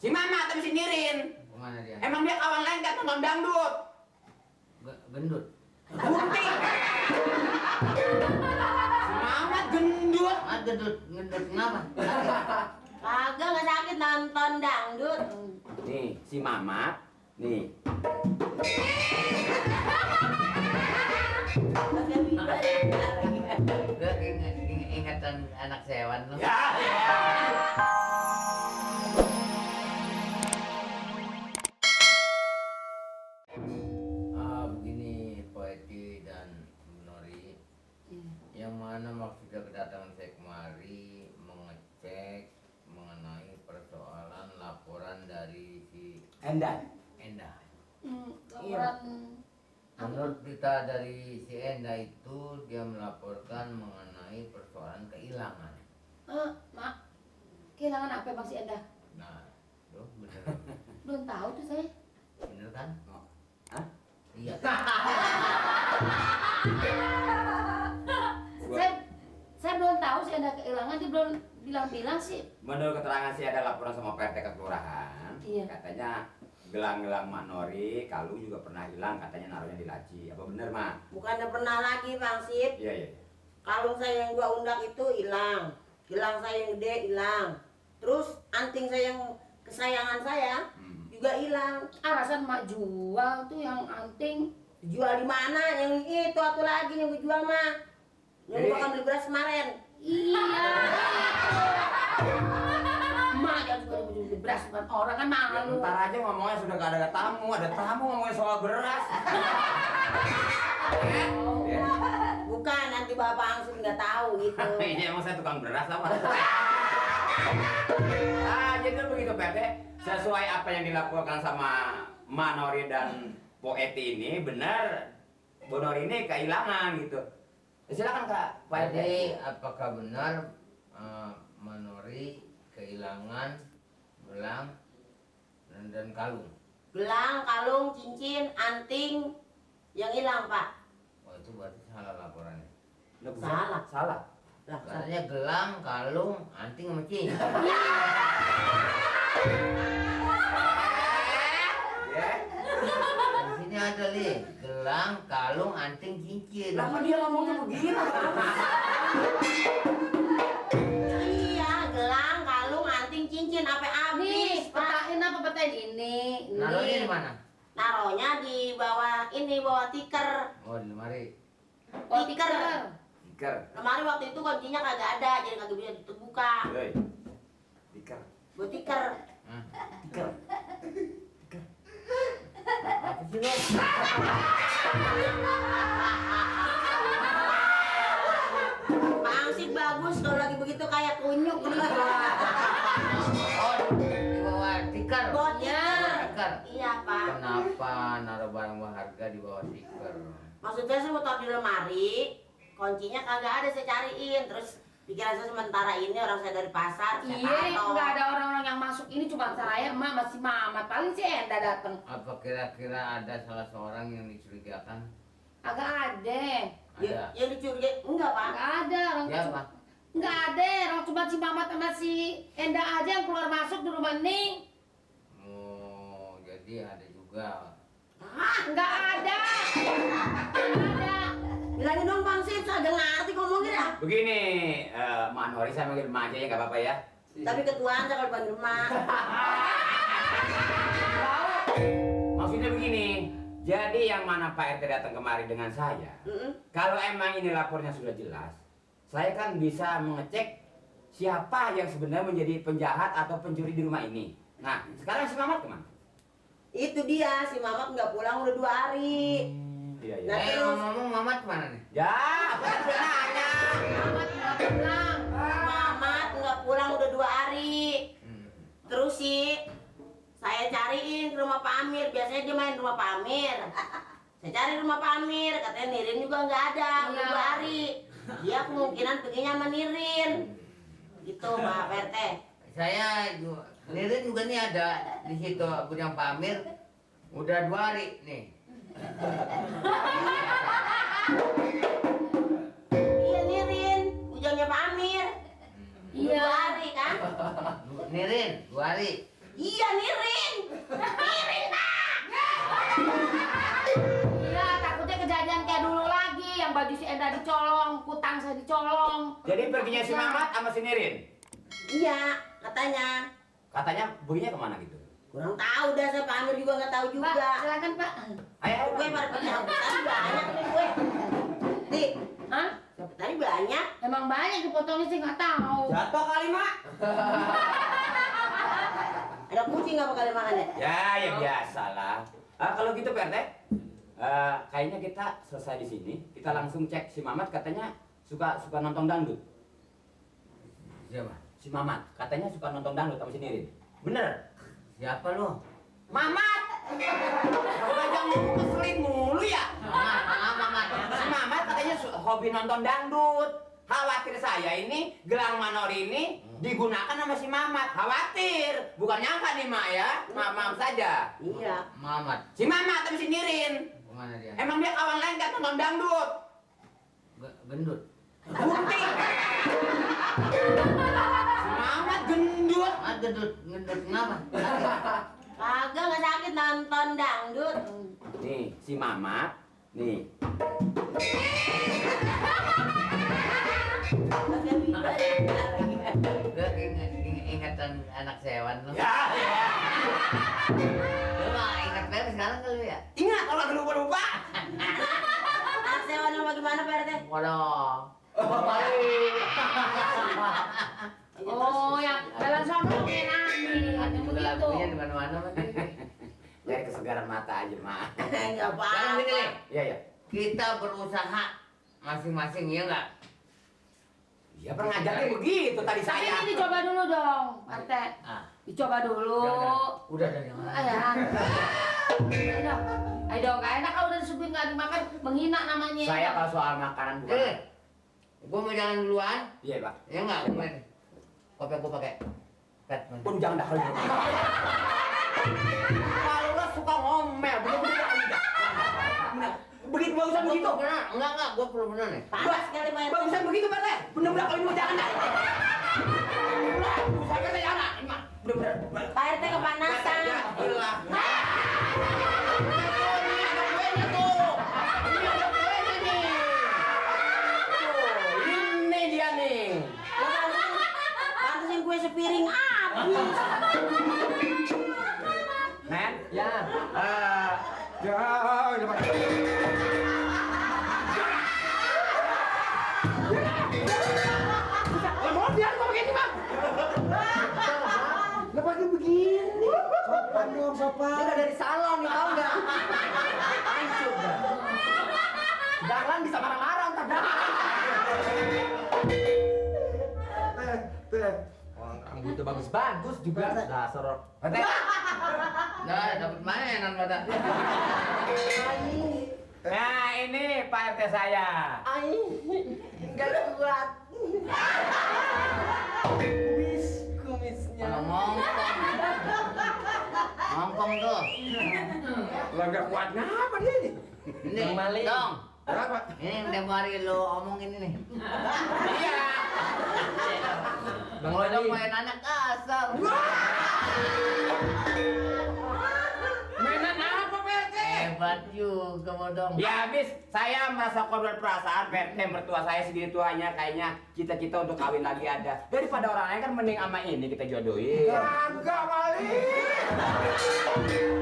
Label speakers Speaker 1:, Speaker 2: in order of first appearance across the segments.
Speaker 1: Si Mama atau si Nirin?
Speaker 2: Kemana dia?
Speaker 1: Emang dia kawan lain kan nonton dangdut?
Speaker 2: Gendut.
Speaker 1: Gunting. Si Mama gendut.
Speaker 2: Ah, gendut kenapa?
Speaker 3: Kagak nggak sakit nonton dangdut.
Speaker 1: Nih, si Mama. Nih.
Speaker 2: Gue ingatan anak sewan lu.
Speaker 1: Ya.
Speaker 2: Begini Poeti dan Nori, yang mana maksudnya kedatangan saya kemari mengecek mengenai persoalan laporan dari si
Speaker 1: Endan.
Speaker 2: Endah.
Speaker 3: Laporan
Speaker 2: Menurut berita dari si Endah itu dia melaporkan mengenai persoalan kehilangan.
Speaker 3: Mak, kehilangan apa Bang si Endah?
Speaker 2: Nah, tuh bener,
Speaker 3: Belum tahu tuh saya.
Speaker 2: bener kan?
Speaker 1: Hah?
Speaker 2: Iya.
Speaker 3: Saya belum tahu si Endah kehilangan, dia belum bilang-bilang sih.
Speaker 1: Menurut keterangan sih ada laporan sama PRT ke kelurahan.
Speaker 3: Iya.
Speaker 1: Katanya gelang-gelang Mak Nori, kalung juga pernah hilang, katanya naruhnya di laci. Apa bener, Mak?
Speaker 4: Bukannya pernah lagi Bang Sip.
Speaker 1: Iya, iya.
Speaker 4: Kalung saya yang gua undak itu hilang. Gelang saya yang gede hilang. Terus anting saya yang kesayangan saya juga hilang.
Speaker 3: Arasan mak jual tuh yang anting.
Speaker 4: Jual di mana? Yang itu atau lagi yang gua jual mah. Yang
Speaker 1: Jadi-
Speaker 4: gua kan beli beras kemarin.
Speaker 3: Iya. Mak yang suka beli beras bukan orang kan malu.
Speaker 1: Ntar aja ngomongnya sudah gak ada tamu, ada tamu ngomongnya soal beras. Ya.
Speaker 4: Bukan, nanti Bapak langsung nggak tahu gitu.
Speaker 1: Ini emang saya tukang beras apa? Jadi begitu PRT, sesuai apa yang dilaporkan sama Mak Nori dan Poeti ini, benar Bu Nori ini kehilangan gitu. Silakan Kak, Pak RT.
Speaker 2: Jadi apakah benar Manori kehilangan gelang dan kalung?
Speaker 4: Gelang, kalung, cincin, anting yang hilang Pak.
Speaker 2: Oh itu berarti salah laporannya.
Speaker 4: Salah.
Speaker 1: Salah.
Speaker 4: Lah,
Speaker 2: Katanya gelang, kalung, anting sama cincin.
Speaker 1: Ya.
Speaker 2: Di sini ada nih gelang, kalung, anting, cincin.
Speaker 1: Kenapa dia ngomongnya begini?
Speaker 4: iya, gelang, kalung, anting, cincin, apa
Speaker 3: Nih,
Speaker 4: habis Pak?
Speaker 3: petahin apa petahin ini?
Speaker 2: Naruhnya di mana?
Speaker 4: Naruhnya di bawah ini, bawah tikar.
Speaker 2: Oh di lemari.
Speaker 3: Oh,
Speaker 4: Tikar.
Speaker 1: Tikar.
Speaker 4: Lemari waktu itu kuncinya kagak ada, jadi kagak bisa dibuka.
Speaker 1: Hei. Tikar.
Speaker 4: Buat tikar.
Speaker 2: Hah?
Speaker 1: Tikar.
Speaker 2: Apa sih lo?
Speaker 4: Pangsip bagus kalau lagi begitu kayak kunyuk.
Speaker 2: Oh di bawah tikar.
Speaker 4: Bawah
Speaker 3: Ya.
Speaker 2: Tikar.
Speaker 4: Iya Pak.
Speaker 2: Kenapa naruh barang berharga di bawah tikar?
Speaker 4: Maksudnya saya mau taruh di lemari, kuncinya kagak ada, saya cariin. Terus pikiran saya sementara ini orang saya dari pasar, saya
Speaker 3: Iya,
Speaker 4: taruh.
Speaker 3: nggak ada orang-orang yang masuk ini cuma saya, emak masih mama. Paling si Endah datang.
Speaker 2: Apa kira-kira ada salah seorang yang dicurigakan?
Speaker 3: Agak ada.
Speaker 2: Ada.
Speaker 4: Yang dicurigai enggak Pak?
Speaker 3: Nggak ada orang.
Speaker 2: Siapa?
Speaker 3: Nggak ada, orang cuma si mama sama si Endah aja yang keluar masuk di rumah ini.
Speaker 2: Oh, jadi ada juga.
Speaker 3: Nggak ada. Nggak ada.
Speaker 4: Bilangin dong Bang Sip, saya udah ngerti ngomongin ya.
Speaker 1: Begini, Mak Nori saya manggil Mak aja ya, nggak apa-apa ya.
Speaker 4: Tapi ketuaan saya kalau panggil emak.
Speaker 1: Maksudnya begini, jadi yang mana Pak RT datang kemari dengan saya, kalau emang ini lapornya sudah jelas, saya kan bisa mengecek siapa yang sebenarnya menjadi penjahat atau pencuri di rumah ini. Nah, sekarang si Mamat kemana?
Speaker 4: Itu dia, si Mamat nggak pulang udah 2 hari.
Speaker 1: Iya, iya.
Speaker 4: Nah,
Speaker 2: Ngomong Mamat kemana nih?
Speaker 1: Ya, apa yang sudah nanya?
Speaker 3: Mamat nggak pulang.
Speaker 4: Mamat nggak pulang udah 2 hari.
Speaker 2: Hmm.
Speaker 4: Terus sih, saya cariin ke rumah Pak Amir. Biasanya dia main rumah Pak Amir. Saya cari rumah Pak Amir, katanya Nirin juga nggak ada, udah
Speaker 3: Iya.
Speaker 4: 2 hari. Dia kemungkinan perginya sama Nirin. Gitu Pak RT.
Speaker 2: Saya juga, Nirin juga nih ada di situ gudang Pak Amir. Udah 2 hari nih.
Speaker 4: Iya Nirin, ujungnya Pak Amir.
Speaker 3: Iya.
Speaker 4: 2 hari kan?
Speaker 2: Nirin 2 hari.
Speaker 4: Iya, nirin. Nirin, Pak.
Speaker 3: Iya, takutnya kejadian kayak dulu lagi, yang baju si Enda dicolong, kutang saya dicolong.
Speaker 1: Jadi perginya si Mamat sama si Nirin.
Speaker 4: Iya, katanya.
Speaker 1: Katanya perginya kemana gitu?
Speaker 4: Kurang tahu dah, saya Pak Amir juga nggak tahu juga.
Speaker 3: Pak, silakan Pak.
Speaker 1: Ayo,
Speaker 4: Gue baru punya tadi banyak nih gue. Di,
Speaker 3: Hah?
Speaker 4: tadi banyak.
Speaker 3: Emang banyak dipotongnya sih nggak tahu.
Speaker 1: jatuh kali mak.
Speaker 4: Ada kucing apa kalian makannya?
Speaker 1: Ya biasalah. Kalau gitu Pak RT, kayaknya kita selesai di sini. Kita langsung cek si Mamat, katanya suka nonton dangdut.
Speaker 2: Siapa?
Speaker 1: Si Mamat katanya suka nonton dangdut sama si Nirin. Bener?
Speaker 2: Siapa lu?
Speaker 1: Mamat! Udah jangan ngeselin mulu ya.
Speaker 2: Mamat.
Speaker 1: Si Mamat katanya hobi nonton dangdut. Khawatir saya ini gelang manor ini digunakan sama si Mamat. Khawatir. Bukan nyangka nih Mak ya. Maaf saja.
Speaker 4: Iya.
Speaker 2: Mamat.
Speaker 1: Si Mamat tapi si Nirin.
Speaker 2: Kemana dia?
Speaker 1: Emang dia kawan lain kan nonton dangdut.
Speaker 2: Gendut.
Speaker 1: Gunting. Si Mamat gendut.
Speaker 2: Gendut kenapa?
Speaker 4: Kagak nggak sakit nonton dangdut.
Speaker 1: Nih si Mamat. Nih.
Speaker 2: Lu ingatan anak sewan lu.
Speaker 1: Ya.
Speaker 2: Lu mah ingat banget sekarang kali ya?
Speaker 1: Ingat kalau nggak lupa.
Speaker 4: Anak sewa nama gimana Pak RT?
Speaker 2: Waduh.
Speaker 3: Oh, yang jalan sono kayak nani,
Speaker 2: Ada
Speaker 3: yang
Speaker 2: juga
Speaker 3: begitu.
Speaker 2: lagunya di mana-mana mah.
Speaker 1: Dari kesegaran mata aja Mak.
Speaker 4: Nggak
Speaker 2: Sekarang
Speaker 4: apa-apa.
Speaker 2: gini nih,
Speaker 1: Iya.
Speaker 2: kita berusaha masing-masing ya enggak?
Speaker 1: Ya pengajarnya begitu tadi
Speaker 3: Tapi
Speaker 1: saya.
Speaker 3: ini dicoba dulu dong, Pak RT.
Speaker 2: Ah,
Speaker 3: Dicoba dulu.
Speaker 2: udah jangan.
Speaker 3: Ayo dong. Ayo dong, gak enak kalau udah disuguhin nggak dimakan, menghina namanya.
Speaker 1: Saya kalau soal makanan bukan.
Speaker 2: Gua mau jalan duluan,
Speaker 1: Iya Pak.
Speaker 2: ya enggak? Kopi gua pakai pet.
Speaker 1: Waduh jangan dah. Kalau lo suka ngomel, begitu bagusan begitu.
Speaker 2: Enggak, gua perlu bener nih.
Speaker 4: Panas sekali Pak RT.
Speaker 1: Bagusan begitu Pak Teh. Bener-bener kalau ini mau jangan dah. Saya kata jangan. Ini mah bener-bener.
Speaker 4: Pak RT kepanasan.
Speaker 1: Ya ilah. Ini ada kuenya tuh. Ini ada kuenya nih. Tuh, ini dia nih.
Speaker 4: Pantesin kue sepiring habis.
Speaker 1: Nen?
Speaker 2: Ya.
Speaker 1: Ya, udah Pak. Mau biar kok begini, Bang? Lepas begini.
Speaker 5: Sopan dong, sopan.
Speaker 1: Dia udah dari salon nih, tau nggak? Hancur dah. Dahlan bisa marah-marah ntar dah.
Speaker 5: Teh. Orang rambutnya bagus-bagus juga. Dasar.
Speaker 1: Teh.
Speaker 2: Nah, dapat mainan pada.
Speaker 1: Nah, ini Pak RT saya.
Speaker 4: Nggak kuat.
Speaker 5: Kumisnya.
Speaker 2: Kalau ngongkong tuh.
Speaker 1: Lah nggak kuat ngapa dia nih?
Speaker 2: Ini
Speaker 5: Bang Mali.
Speaker 2: dong.
Speaker 1: Berapa?
Speaker 2: Ini yang tiap hari lo omongin ini.
Speaker 1: Iya.
Speaker 5: Bang
Speaker 2: Kalau
Speaker 5: Mali.
Speaker 2: main anak kasar.
Speaker 1: Mainan apa Pak RT?
Speaker 2: Hebat juga bodong.
Speaker 1: Ya habis saya merasa korban perasaan Pak RT, mertua saya segini tuanya kayaknya cita-cita untuk kawin lagi ada. Daripada orang lain kan mending sama ini kita jodohin. Kagak Mali.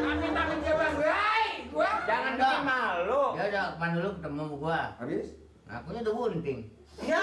Speaker 1: Amin jawab baik gua. Jangan bikin malu.
Speaker 2: Ya udah, kemana dulu ketemu sama gua.
Speaker 5: Habis?
Speaker 2: Ngakunya udah bunting.
Speaker 1: Ya.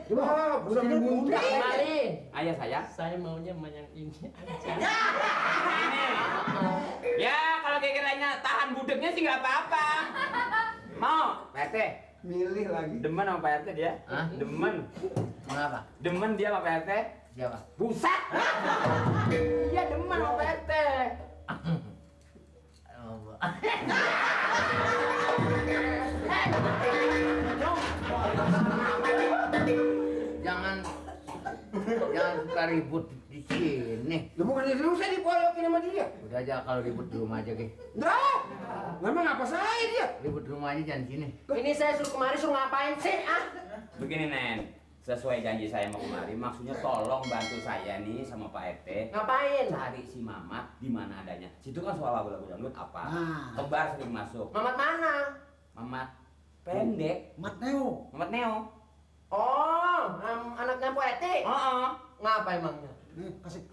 Speaker 5: Wah, udah bunting.
Speaker 3: Mali.
Speaker 1: Ayah saya.
Speaker 6: Saya maunya sama yang ini aja.
Speaker 1: Ini. Ya kalau kira-kiranya tahan budeknya sih nggak apa-apa. Mau Pak RT?
Speaker 5: Milih lagi.
Speaker 1: Demen sama Pak RT dia?
Speaker 2: Hah?
Speaker 1: Demen.
Speaker 2: Mengapa?
Speaker 1: Demen dia sama Pak RT?
Speaker 2: Siapa?
Speaker 1: Buset! Iya demen sama Pak RT.
Speaker 2: Jangan suka ribut di sini.
Speaker 1: Lu bukan saya dipoyokin sama dia.
Speaker 2: Udah aja kalau ribut di rumah aja, Ge.
Speaker 1: Dah. Memang apa saya dia?
Speaker 2: Ribut di rumah aja jangan di sini.
Speaker 3: Ini saya suruh kemari suruh ngapain sih? Ah?
Speaker 1: Begini Nen, sesuai janji saya mau kemari, maksudnya tolong bantu saya nih sama Pak RT.
Speaker 6: Ngapain?
Speaker 1: Cari si Mamat di mana adanya. Situ kan soal lagu-lagu dangdut apa?
Speaker 7: Nah.
Speaker 1: Kebar sering masuk.
Speaker 6: Mamat mana?
Speaker 1: Mamat pendek.
Speaker 7: Mat Neo.
Speaker 1: Mamat Neo.
Speaker 6: Oh, anaknya Bu Eti.
Speaker 1: Oh.
Speaker 6: Ngapa emangnya?
Speaker 7: Nih, kasih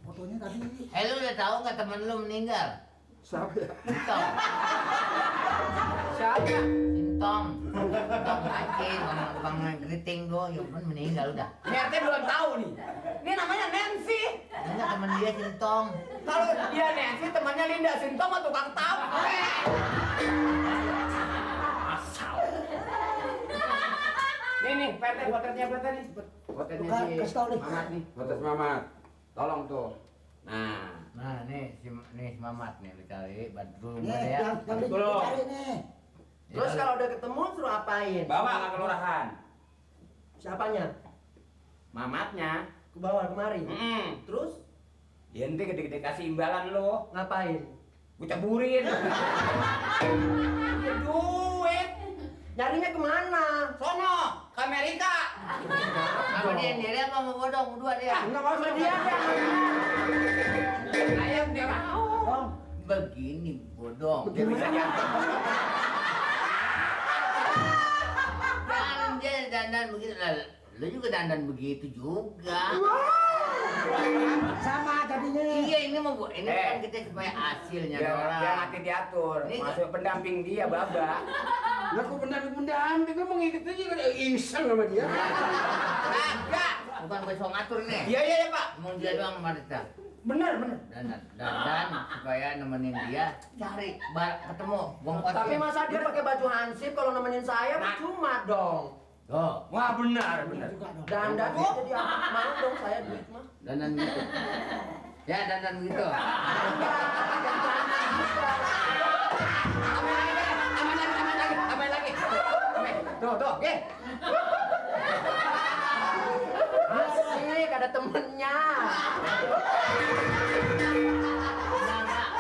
Speaker 7: fotonya tadi.
Speaker 2: Lu udah tahu nggak temen lu meninggal?
Speaker 5: Siapa ya?
Speaker 2: Sintong.
Speaker 6: Siapa?
Speaker 2: Sintong. Sintong Aceh, bang Geriting tuh, ya pun meninggal udah.
Speaker 1: Ini RT belum tahu nih. Ini namanya Nancy.
Speaker 2: Enggak temen dia Sintong.
Speaker 1: Kalau dia Nancy temannya Linda Sintong atau tukang tape. Asal. Nih, Pak RT fotonya berapa nih? Fotonya
Speaker 7: Bukan,
Speaker 1: si
Speaker 7: kasih tahu nih.
Speaker 1: Mamat nih. Foto si Mamat. Tolong tuh.
Speaker 2: Nah, nih si Mamat nih lu cari Badrul
Speaker 7: Nih,
Speaker 2: ya.
Speaker 7: yang
Speaker 1: Belum.
Speaker 7: dicari nih.
Speaker 6: Terus kalau udah ketemu suruh apain?
Speaker 1: Bawa ke kelurahan.
Speaker 6: Siapanya?
Speaker 1: Mamatnya.
Speaker 6: Ke bawah kemari.
Speaker 1: Terus? Ya nanti gede-gede kasih imbalan lo.
Speaker 6: Ngapain?
Speaker 1: Gue ceburin. Duit.
Speaker 6: Nyarinya kemana?
Speaker 1: Sono, ke Amerika.
Speaker 2: Apa dia sendiri apa mau bodong berdua dia?
Speaker 6: Enggak mau sama dia kan?
Speaker 1: Ayam dia mau.
Speaker 7: Bang,
Speaker 2: Begini bodong.
Speaker 1: Dia bisa diantar.
Speaker 2: Jangan dia dandan begitu lah. Lu juga dandan begitu juga.
Speaker 7: sama jadinya.
Speaker 2: Iya ini mau gua, ini kan kita supaya hasilnya
Speaker 1: Dia
Speaker 2: orang.
Speaker 1: nanti diatur.
Speaker 2: Ini-
Speaker 1: Masuk pendamping dia, Baba.
Speaker 5: Lah kok pendamping gue mau ngikut aja kan iseng sama dia.
Speaker 1: Kagak.
Speaker 2: Bukan besok ngatur nih.
Speaker 1: Iya, Pak.
Speaker 2: Mau dia doang sama kita.
Speaker 1: Bener.
Speaker 2: Dan supaya nemenin dia cari ketemu buang kosong.
Speaker 6: Tapi masa dia pakai baju hansip kalau nemenin saya
Speaker 1: Nah.
Speaker 6: cuma dong.
Speaker 2: Tuh,
Speaker 1: Wah, benar.
Speaker 7: Juga dong.
Speaker 6: Dandan jadi apa? Mau dong saya duit mah.
Speaker 2: dandan gitu. Ya dandan gitu.
Speaker 1: Tambahin lagi. Tuh, oke.
Speaker 6: Asik, ada temennya.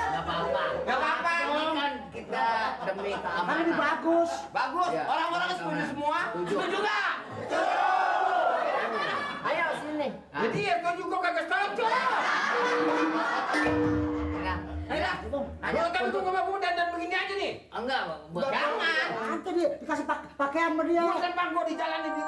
Speaker 2: Enggak apa-apa.
Speaker 1: Nggak apa-apa.
Speaker 2: Ini kan kita demi
Speaker 7: Kan ini
Speaker 2: keamanan.
Speaker 7: bagus.
Speaker 1: Bagus.
Speaker 2: Ya.
Speaker 1: Orang-orang setuju semua. Setuju nggak?
Speaker 6: Ayo sini.
Speaker 1: Jadi ya kau juga kagak setuju.
Speaker 2: Nah,
Speaker 1: Ayolah. Kalau kan gua nggak mau dandan begini aja nih.
Speaker 2: enggak, buat
Speaker 1: Jangan.
Speaker 7: Nanti dikasih pakaian sama dia.
Speaker 1: Gua kan bang gua di jalan ini.